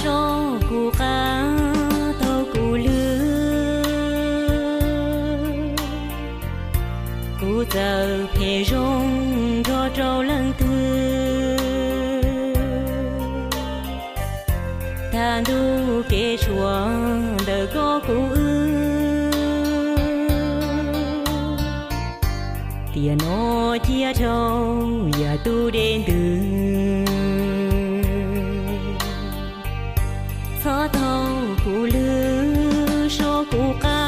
Sob kuv qab taug kuv lw, kuv txawm phem zoo nrog rau leej twg. Tag ntuj kev tshuam ntawm koj kuv wb, tiam no cia dhau yam tu dej ntws. Txhob taug kuv lw, sob kuv qab,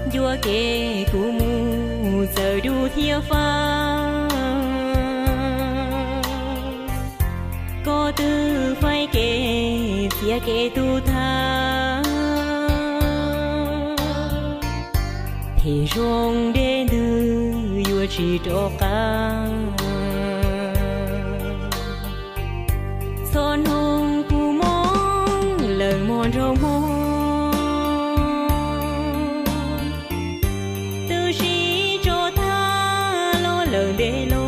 ncua kev kuv mus txawm dub thiab fab. Koj twb faib kev txiav kev tu thaj, phem zoo dej ntws yuav tsis rov qab. Txhob noog kuv mob lawm mog nraug mog, twb sib tso tag los lawm ntev los.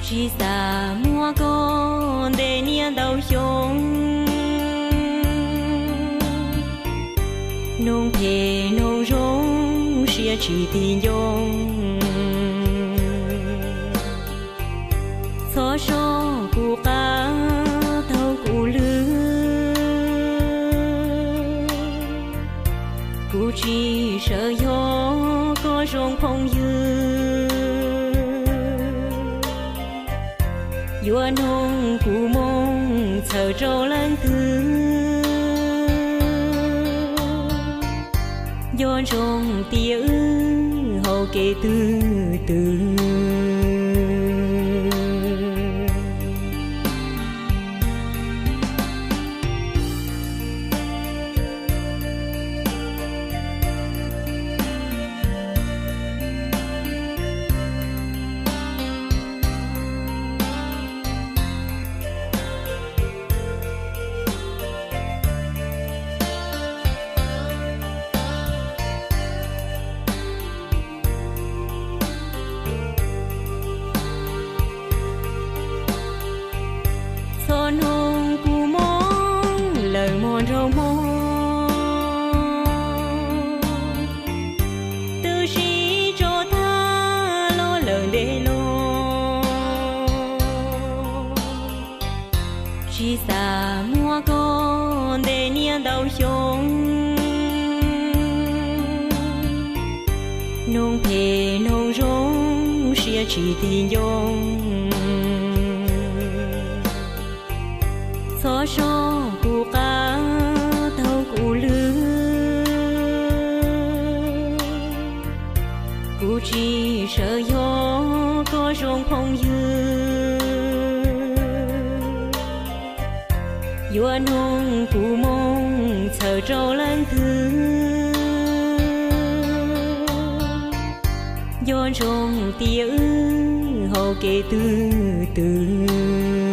Tsis xav muab koj ntes niaj ntau xyoo, noog phem noog zoo siab tsis tig ncoo. Txhob sob kuv qab taug kuv lw, kuv tsis sawv yog koj zoo phooj ywg. Yuav noog kuv moo txhawm rau leej twg, nco ntsoov tias wb hauv kev twg twg. Txhob noog kuv mob lawm mog nraug mog, twb sib tso tag los lawm ntev los. Tsis xav muab koj ntes niaj ntau xyoo, noog phem noog zoo siab tsis tig ncoo. Txhob sob kuv qab taug kuv lw, kuv tsis sawv yog koj zoo phooj ywg. Yuav noog kuv moo txhawm rau leej twg, nco ntsoov tias wb hauv kev twg twg.